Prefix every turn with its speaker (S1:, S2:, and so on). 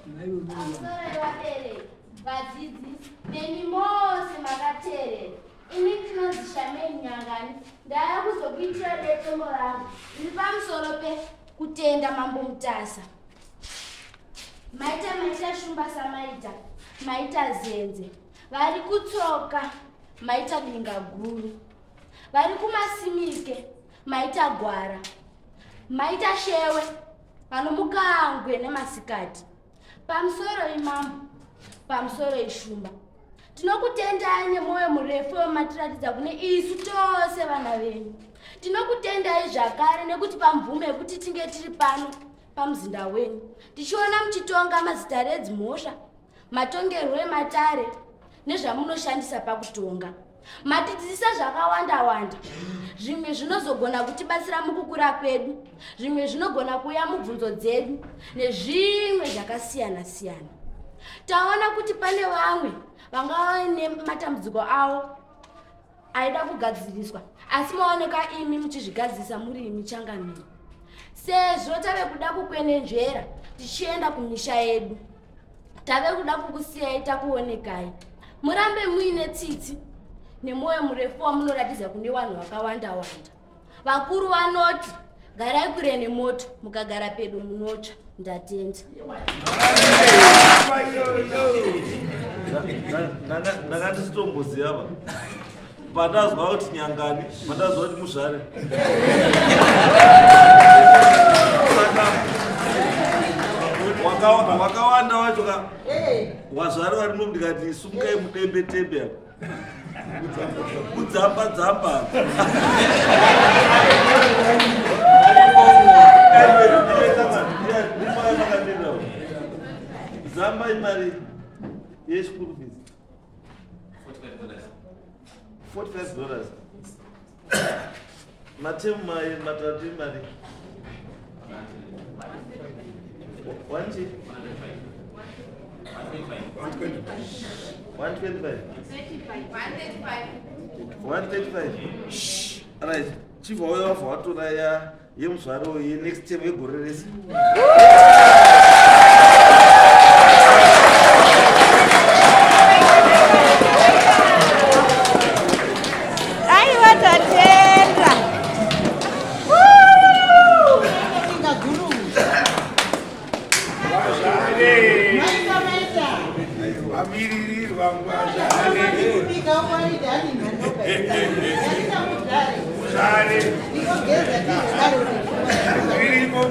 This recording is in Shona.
S1: Pamusoro yevabereki, vadzidzisi nemi mose makateerera. Ini ndinonzi Shameni Nyangani, ndauya kuzokuitira detembo rangu riri pamusoro pekutenda Mambo Mutasa. Maita maita Shumba Samaita, maita Zenze, vari kutsoka maita Binga Guru, vari kuMasimike maita Gwara, maita Shewe vanomukangwe nemasikati. Pamusoro imambo, pamusoro ishumba. Tinokutendai nemwoyo murefu wematiratidza kune isu tose vana venyu. Tinokutendai zvakare nekuti pamvumo yekuti tinge tiri pano pamuzinda wenyu tichiona muchitonga mazitare edzimhosva, matongerwo ematare nezvamunoshandisa pakutonga. Matidzidzisa zvakawanda wanda, zvimwe zvinozogona kutibatsira mukukura kwedu, zvimwe zvinogona kuuya mubvunzo dzedu nezvimwe zvakasiyana siyana. Taona kuti pane vamwe vanga vaine matambudziko avo aida kugadziriswa, asi maoneka imi muchizvigadzirisa muri imi changamire. Sezvo tave kuda kukwenenzvera tichienda kumisha yedu, tave kuda kukusiyai takuonekai. Murambe muine tsitsi nemwoyo murefu wamunoratidza kune vanhu vakawanda wanda. Vakuru vanoti garai kure nemoto, mukagara pedo munotsva. Ndatenda.
S2: Ndanga ndisitomboziva pandazwa kuti Nyangani, pandazwa kuti Muzvare. Saka wakawanda wacho ka wazvare varimo, ndikati sumukai mudembe tembe apa kudzamba dzamba. Zamba imari yeschool fees $45, matemu matatu imari wanchi 125, 135. Right, chibva uya wabva watora ya yemuzvaro yenext term yegore rese.
S3: Aiwa, tatenda. Inga guru. Maita maita.
S4: Vamiririrwa ngwazvare.
S3: Kubika uwaida ani nhandoka. Yaita mudhare.
S4: Zvare.
S3: Ndinogeza tizidare.
S4: Zvirimo.